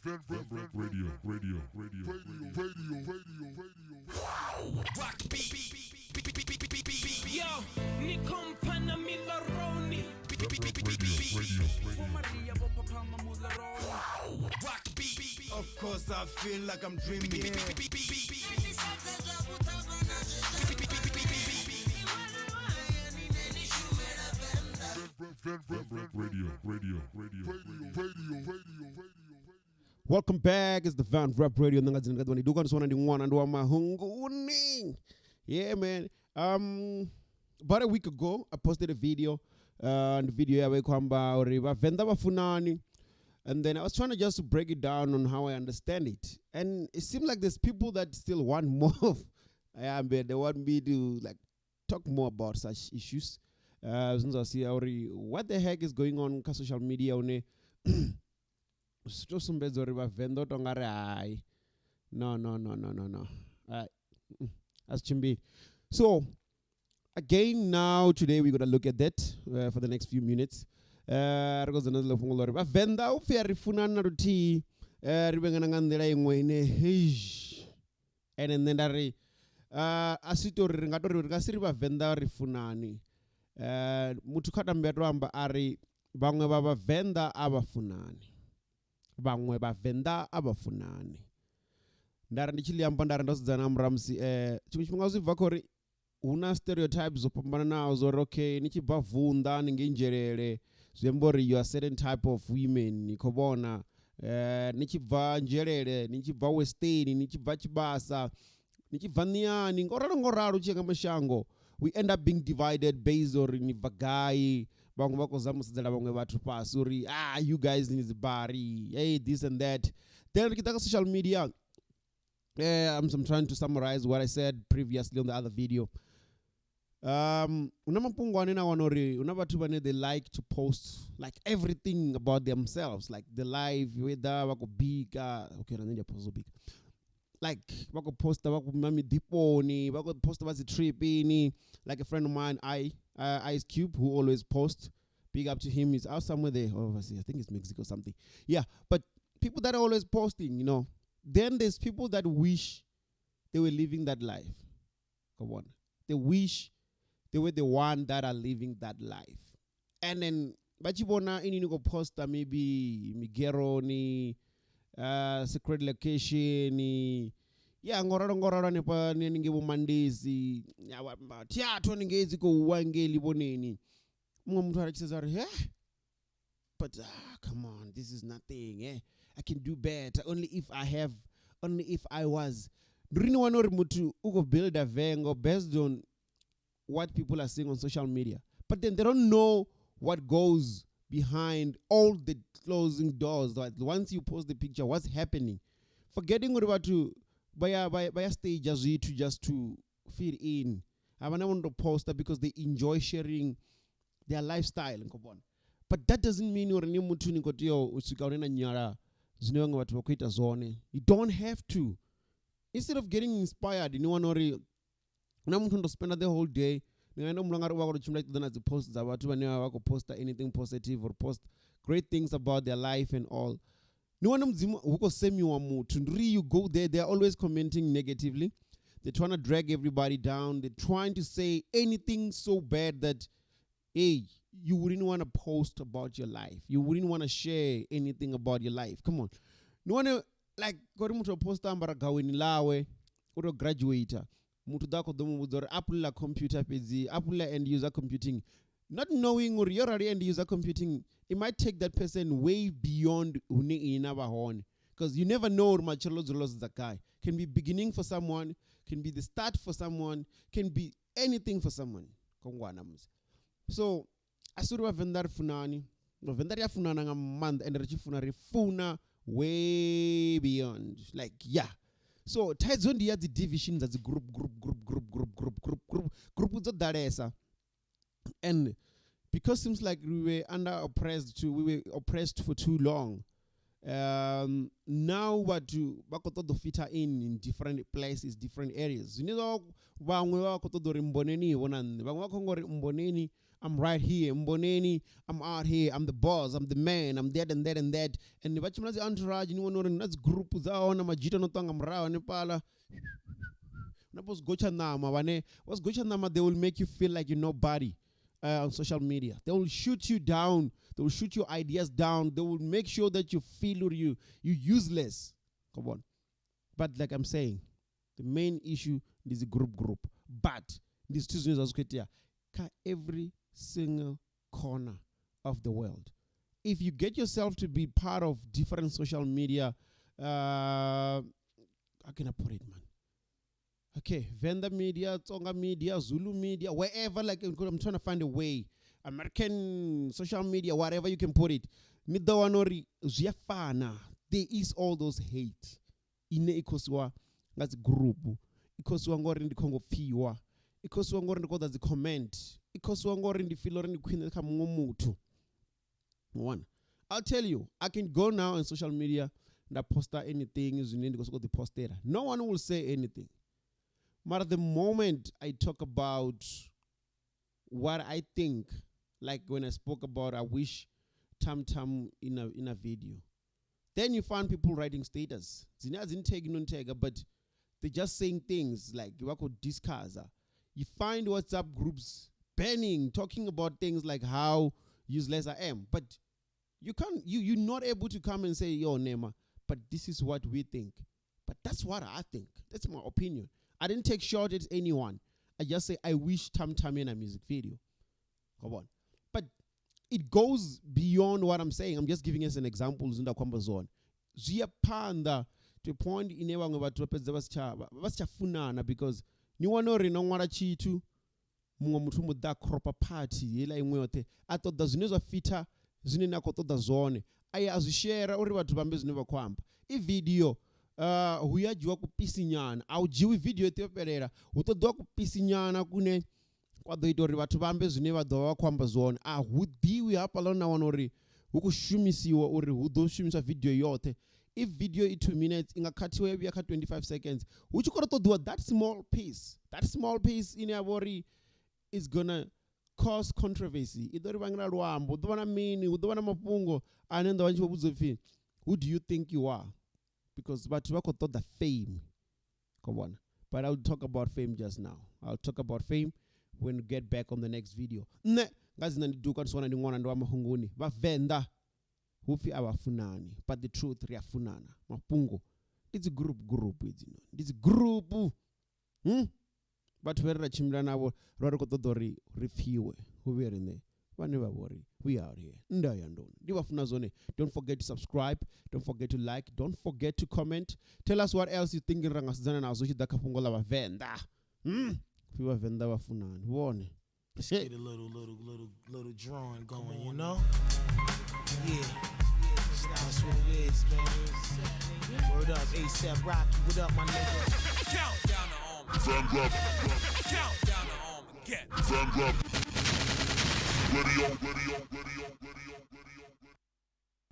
Radio, radio, radio, radio, radio, radio, radio. Rock beat, beat, beat, beat, beat, beat, beat, beat. Yo, ni kompana miloroni. Beat, beat, beat, beat, beat, Radio, radio. Rock beat, beat, Of course, I feel like I'm dreaming. Beat, beat, beat, beat, beat, beat, beat. Radio, radio, radio, radio, radio, radio, radio. Welcome back. It's the Van Rap Radio. Nanga dzina kadwani duka ndisona ndi mwana ndi wa mahunguni. Yeah, man. About a week ago, I posted a video. And the video yawe kwamba uri vhavenḓa vha funani. And then I was trying to just break it down on how I understand it. And it seemed like there's people that still want more. Yeah, but they want me to like talk more about such issues. Zwine zwa sia uri what the heck is going on kha social media une zwi to sumbedza uri vhavenḓa u tonga ri hai, no, no, no, no, no, no. Hai, a zwi tshimbili. So again, now today we're gonna look at that for the next few minutes. Ri khou dzhena ḽo fhungo ḽa uri vhavenḓa u pfhi a ri funani na luthihi, ri vhengana nga nḓila iṅwe ine heish. Ene nṋe nda ri a si to ri ri nga to ri ri nga si ri vhavenḓa ri funani. Muthu kha tambe a to amba a ri vhaṅwe vha vhavenḓa a vha funani, vhaṅwe vhavenḓa a vha funani. Nda ri ndi tshi ḽi amba nda ri ndo sedzana na murahu musi, tshiṅwe tshifhinga zwi bva kha uri hu na stereotypes dzo fhambananaho zwo uri okay ni tshi bva Vunḓa ni ngei Nzhelele zwi amba uri you are certain type of women, ni khou vhona, ni tshi bva Nzhelele, ni tshi bva Western, ni tshi bva Tshibasa, ni tshi bva Ṋiani, ngo ralo ngo ralo tshi ya nga mashango we end up being divided based uri ni bva gai. Vhaṅwe vha khou zama u sedzela vhaṅwe vhathu fhasi uri you guys ni dzi bari, hey, this and that. Then ri tshi ḓa kha social media, I'm trying to summarize what I said previously on the other video. Hu na mafhungo ane na wana uri hu na vhathu vhane they like to post like everything about themselves, like the life, whether vha khou bika, okay, na nṋe ndi a posta zwo bika, like vha khou posta vha khou nwa miḓifhoni, vha khou posta vha dzi tripini. Like a friend of mine, Ice Cube, who always posts, big up to him, he's out somewhere there, overseas, I think it's Mexico or something. Yeah, but people that are always posting, you know. Then there's people that wish they were living that life. Come on. They wish they were the one that are living that life. And then vha tshi vhona ini ni khou posta maybe migeroni, secret location, yeah, ngoralo ngoralo hanefha ni haningei vho Mandisi, ya, theatre haningei dzi khou wa ngei Livhoneni. Muṅwe muthu a tshi sedza uri, but come on, this is nothing. I can do better. Only if I have, only if I was. Ndi uri ni wane uri muthu u khou builda vengo based on what people are seeing on social media. But then they don't know what goes behind all the closing doors. Like once you post the picture, what's happening? Forgetting uri vhathu vha ya stage zwithu just to fit in. A vha na vhono to posta because they enjoy sharing their lifestyle, nkho vhona. But that doesn't mean uri ni muthu ni khou tea u swika hune na nyala zwine vhaṅwe vhathu vha khou ita zwone. You don't have to. Instead of getting inspired, ni wana uri hu na muthu ndo spenda the whole day ni nga enda humbula ngari u vha khou tshimbila tshi ṱoḓa na dzi post dza vhathu vhane vha vha khou posta anything positive or post great things about their life and all. Ni wane mudzimu hu khou semiwa muthu. Ndi uri you go there, they are always commenting negatively. They're trying to drag everybody down. They're trying to say anything so bad that, hey, you wouldn't want to post about your life. You wouldn't want to share anything about your life. Come on. Ni wane, like, kori muthu o posta ambara gaweni lawe, u to graduate. Muthu ḓa khou ḓo mu vhudza uri apula computer fhedzi, apula end user computing. Not knowing uri yo rali end user computing, it might take that person way beyond hune ini na vha hone. Because you never know uri matshelo ḽo dzula ḽo sedza gai. Can be beginning for someone, can be the start for someone, can be anything for someone. Kongwana musi. So, a si uri vhavenḓa ri funani. Vhavenḓa ri a funana nga maanḓa, ende ri tshi funa ri funa way beyond. Like, yeah. So, thaidzo ndi ya dzi division dza dzi group, group, group, group, group, group, group, group, group dzo ḓalesa. And because seems like we were under oppressed too, we were oppressed for too long. Now vhathu vha khou ṱoḓa u fita in different places, different areas. Zwine zwa vhaṅwe vha khou ṱoḓa uri mboneni vho na nṋe, vhaṅwe vha khou ngori mboneni I'm right here, mboneni, I'm out here, I'm the boss, I'm the man, I'm that and that and that. And vha tshimbila dzi entourage, ni vhona uri na dzi group dza hone madzhita no ṱwa nga murahu hanefhaḽa. Na vho zwigotsha ṋama vhane vho zwigotsha ṋama, they will make you feel like you're nobody on social media. They will shoot you down, they will shoot your ideas down, they will make sure that you feel you useless. Come on. But like I'm saying, the main issue is the group. But ndi zwithu zwine zwa zwi khou itea kha every single corner of the world. If you get yourself to be part of different social media, how can I put it, man? Okay, Venda media, Tsonga media, Zulu media, wherever, like I'm trying to find a way. American social media, whatever you can put it. Ni ḓo wana uri zwi a fana. There is all those hate. Ine i khosiwa nga dzi group. I khosiwa ngori ndi khongo pfiwa. I khosiwa ngori ndi khou ḓa dzi comment. I khosiwa ngori ndi feel uri ndi khwine kha muṅwe muthu. One, I'll tell you, I can go now on social media nda posta anything zwine ndi khou sokou ḓi postela. No one will say anything. But the moment I talk about what I think, like when I spoke about I wish Tam Tam in a video, then you find people writing status. Dzine a dzi ntegi no ntega, but they're just saying things like vha khou discussa. You find WhatsApp groups burning, talking about things like how useless I am. But you can't, you're not able to come and say, yo, Nema, but this is what we think. But that's what I think. That's my opinion. I didn't take shot at anyone. I just say I wish Tam Tam in a music video. Come on. But it goes beyond what I'm saying. I'm just giving us an example. Zwine nda khou amba zwone. Zwi ya phanḓa to a point ine vhaṅwe vhathu vha fhedza vha si tsha funana, because ni wana uri no ṅwala tshithu, muṅwe muthu mbo ḓa cropa party heiḽa iṅwe yoṱhe, a ṱoḓa zwine zwa fitha zwine na khou ṱoḓa zwone, a ya a zwi shera uri vhathu vha ambe zwine vha khou amba. I video hu ya dzhiwa kupisi nyana, a u dzhiwi video yoṱhe yo fhelela, hu ṱoḓiwa kupisi nyana kune kwa ḓo ita uri vhathu vha ambe zwine vha ḓo vha vha khou amba zwone. A hu ḓiwi hafhaḽa na wana uri hu khou shumisiwa uri hu ḓo shumiswa video yoṱhe. If video i 2 minutes, i nga khathiwa ya vhuya kha 25 seconds, hu tshi khou tou ṱoḓiwa that small piece, that small piece ine ya vha uri is gonna cause controversy, i ḓo ri vhangela luambo, hu ḓo vha na mini, hu ḓo vha na mafhungo ane nda vha tshi vho vhudza upfhi who do you think you are, because vhathu vha khou ṱoḓa fame. Khou vhona. But I'll talk about fame just now. I'll talk about fame when we get back on the next video. Nṋe nga dzina ndi Duka, ndi swana ndi ṅwana ndi wa mahunguni. Vhavenḓa hupfi a vha funani, but the truth, ri a funana. Mafhungo ndi dzi group group hedzinoni, ndi dzi group, Vhathu vhe ra tshimbila navho ro ri khou ṱoḓa uri ri pfiwe, hu vhe riṋe vhane vha vho ri we out here. Nda ya ndoni ndi vha funa zwone. Don't forget to subscribe, don't forget to like, don't forget to comment. Tell us what else you think ra nga sedzana nazwo tshi ḓa kha fhungo ḽa vhavenḓa. Pfi vhavenḓa vha funani vhone. Let's get a little, little, little, little drawing going, you know? Yeah. That's what it is, man. Word up, ASAP Rocky. What up, my nigga? Countdown to Armageddon. Countdown to Armageddon. Radio, radio, radio, radio, radio.